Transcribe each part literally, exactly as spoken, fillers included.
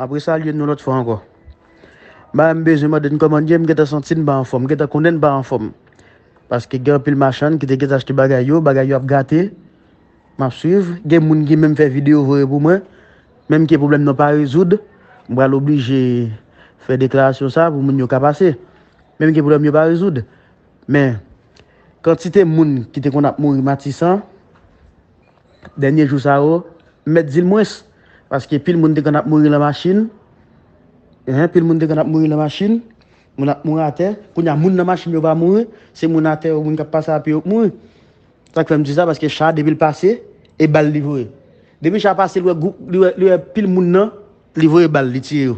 M ap resalye n yon lòt fwa ankò. M pa menm bezwen mande n kòman n ye, m gentan santi n pa anfòm, m gentan konnen n pa anfòm. Paske gen anpil machann ki te gentan achte bagay yo, bagay yo ap gate. M ap swiv. Gen moun ki menm fè videyo voye pou mwen. Menm ke pwoblèm nan pa rezoud, m pral oblije fè deklarasyon sa pou moun yo ka pase. Menm ke pwoblèm yo pa rezoud. Men, kantite moun ki te konn ap mouri Matisan, dènye jou sa yo, m mèt di l mwens. Paske pil moun te konn ap mouri nan machin. Hein, pil moun te konn ap mouri nan machin. Moun ap mouri atè. Kounye a, moun nan machin yo pa mouri. Se moun atè yo, moun k ap pase a pye yo k mouri. Sa k fè m di sa, paske cha, depi l pase, e bal li voye. Depi cha pase, li wè gwoup, li wè, li wè pil moun nan, li voye bal, li tiye yo.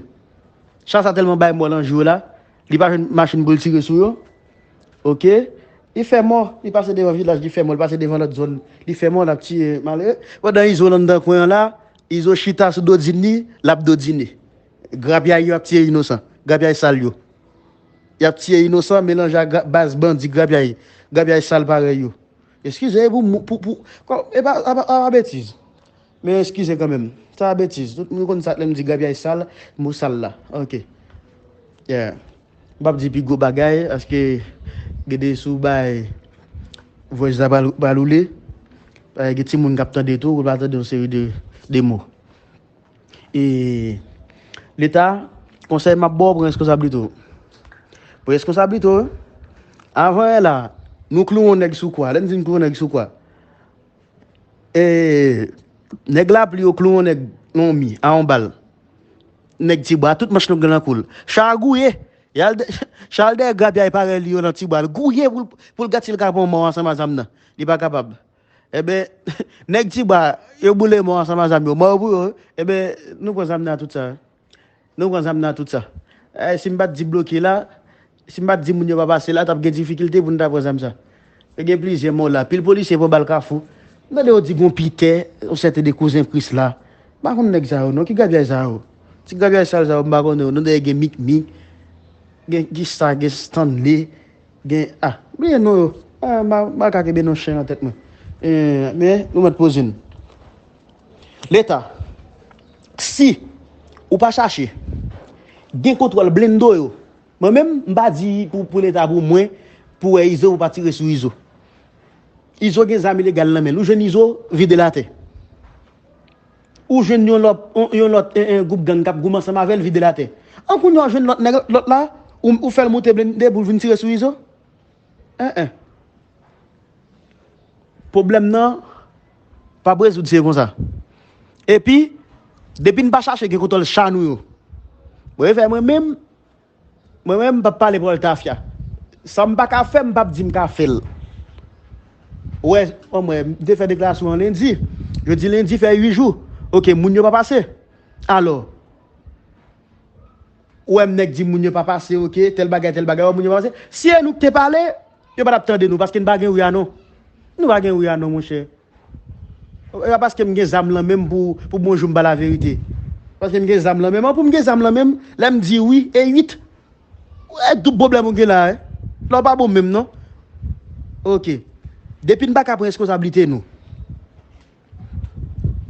Cha sa tèlman bay mò nan jou yo la, li pa jwenn machin pou l tire sou yo. Oke? Li fè mò, li pase devan vilaj, li fè mò, li pase devan lòt zòn, li fè mò, l ap tiye malere. Pandan Izo nan anndan kwen an la, Izo chita sou dodin li, l ap dodine. Grapyay yo ap tiye inosan, grapyay sal yo. Y ap tiye inosan, melanje ak gra- baz bandi grapyay, grapyay sal parèy yo. Eskize, e pou, pou, pou, kò- e pa, a pa, a pa betiz. Men eskize kanmenm. Sa a betiz. Tout moun konn sa lè m di grapyay sal, mo sal la. Oke. Yeah. M p ap di pi gwo bagay, paske gen de sou bay voice la pral, pral woule. Gen timoun k ap tande tou, ou pa tande yon seri de, de mo. E Leta, konsèy m ap ba w, pran reskonsablite w. Pran reskonsablite w. Avan yè la, nou klouwe yon nèg sou kwa. Lè m di n klouwe yon nèg sou kwa, e, nèg lapli yo klouwe yon nèg nan yon mi a yon bal. Nèg Tibwa, tout manch long lan kou l. Cha a gouye. Y al dè- Cha al dèyè grapyay parèy li yo nan Tibwa. L gouye pou l, pou l gad si l ka pran mò ansanm a zam nan. Li pa kapab. Enben, nèg Tibwa, yo boule mò ansanm a zam yo. Mò yo pou yo. Enben, nou pran zam nan a tout sa. Nou pran zam nan a tout sa. Eh, si m pa t di bloke la, si m pa t di moun yo pa pase la, t ap gen difikilte pou n ta pran zam sa. Yo gen plizyè mò la. Pil polisye pran bal Kafou. M tande yo di gon Pitè, yon sèten de kouzen Prisla. M pa konn nèg sa yo, non. Ki grapyay sa yo? Ti grapyay sal sa yo, m pa konnen yo. Non, dèyè gen Mikmik, gen kisa, gen Stanley, gen, ah, bliye non yo. Ah, m pa, m pa ka kenbe non chen nan tèt mwen. Eh, men, nou mèt poze n. Leta, si ou pa chache gen kontwòl blende yo, mwen menm, m pa di pou, pou Leta, pou mwen, pou wè Izo, pou pa tire sou Izo. Izo gen zam ilegal nan men l. Ou jwenn Izo, vide l atè. Ou jwenn yon lòt, yon, yon lòt, en, en, gwoup gang k ap goumen ansanm avè l, vide l atè. An kounye a, ou jwenn lòt nèg, lòt la, ou, ou fè l moute blende pou l vin tire sou Izo? En, en. Pwoblèm nan p ap rezoud, se konsa. Epi, depi n pa chache gen kontwòl cha nou yo, mwen fè mwen menm, mwen menm, m p ap pale pawòl tafya. Sa m pa ka fè, m p ap di m ka fè l. Ou wè, an mwen, m te fè deklarasyon an lendi. Jodi lendi fè uit jou. Oke, moun yo pa pase. Alò, ou wè m nèg di moun yo pa pase, oke, tèl bagay, tèl bagay, ou wè moun yo pa pase. Si e nou k te pale, yo pa t ap tande nou, paske n pa gen wi a non. Nou pa gen wi a non, monchè. E pa paske m gen zam lan men m pou, pou bon jou m ba laverite. Paske m gen zam lan men m. An pou m gen zam lan men m, lè m di wi, e uit. E doub pwoblèm ou gen la, e. Lè w pa bon menm, non. Oke. Depi n pa ka pran reskonsablite nou.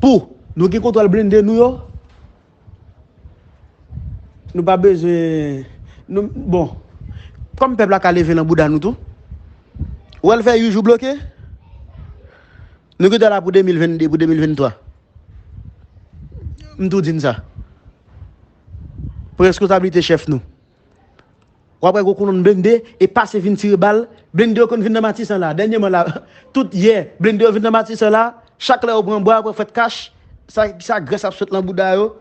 Pou nou gen kontwòl blende nou yo, nou pa bezwen, nou, bon, kòm pèp la ka leve nan bouda nou tou, ou wè l fè uit jou bloke, nou gentan la pou de mil venn de, pou de mil venn twa. M tou di n sa. Pran reskonsablite chèf nou. W ap wè gwo kolonn blende e pase vin tire bal. Blende yo konn vin nan Matisan la. Dènyèman la, tout yè, blende yo vin nan Matisan la. Chak lè yo pran bwa, yo pran fwèt kach, sa, sa grès ap sot lan bouda yo.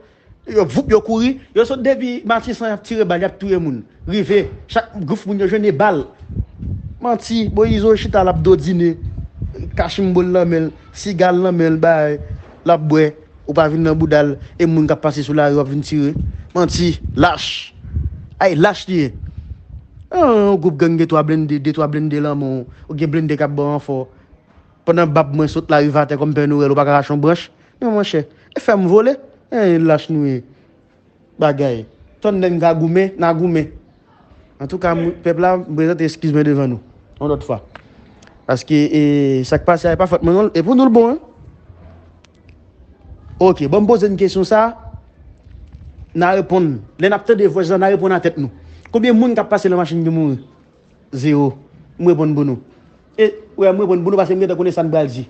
Yo voup, yo kouri. Yo sot depi Matisan, y ap tire bal, y ap touye moun. Rive, chak grenn moun yo jwenn e bal. Manti, Moyizo chita, l ap dodine. Kachimbo l nan men l, siga l nan men l, bay, l ap bwè. Ou pa vin nan bouda l, e moun k ap pase sou lari w ap vin tire. Manti, lach. Ay, lach li ye. An, yon gwoup gang gen twa blende, de twa blende lan men w, ou gen blende k ap ba w ranfò. Pandan bab mwen sot larive atè kòm Pè Nwèl, ou pa ka rache yon branch. Men monchè, e fè m vole. En, lach nou ye. Bagay. Tann lè n ka goumen, n a goumen. Antouka, moun, pèp la, m prezante eskiz mwen devan nou. Yon lòt fwa. Paske, e, sa k pase a, e pa fòt mwen, non. E pou nou l bon, wi. Oke, bon, m poze n kesyon sa. N a reponn. Lè n ap tande vwès la, n a reponn a tèt nou. Konbyen moun k ap pase nan machin ki mouri? Zewo. M reponn pou nou. E, wè, m reponn pou nou paske m gentan konnen sa n pral di.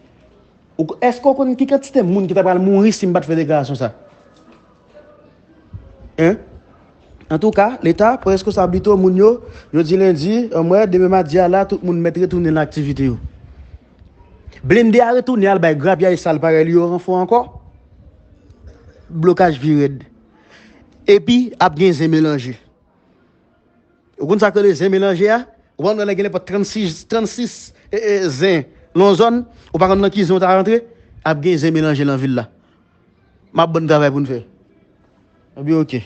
Ou ko- Èske w konn ki kantite moun ki ta pral mouri si m pa t fè deklarasyon sa? Hein? Antouka, Leta prèske sa pito moun yo, yo di lendi, anmwè, demen madi a la, tout moun mèt retounen nan aktivite yo. Blende a retounen al bay grapyay sal parèy li yo ranfò ankò. Blokaj pi rèd. Epi, ap gen zen melanje. Ou konn sa k rele zen melanje a? Ou pa konn lè gen nenpòt trannsis, trannsis e, e, zen nan yon zòn, ou pa konn nan ki zen ou ta rantre, ap gen zen melanje nan vil la. M ap bann travay pou n fè. Epi, oke.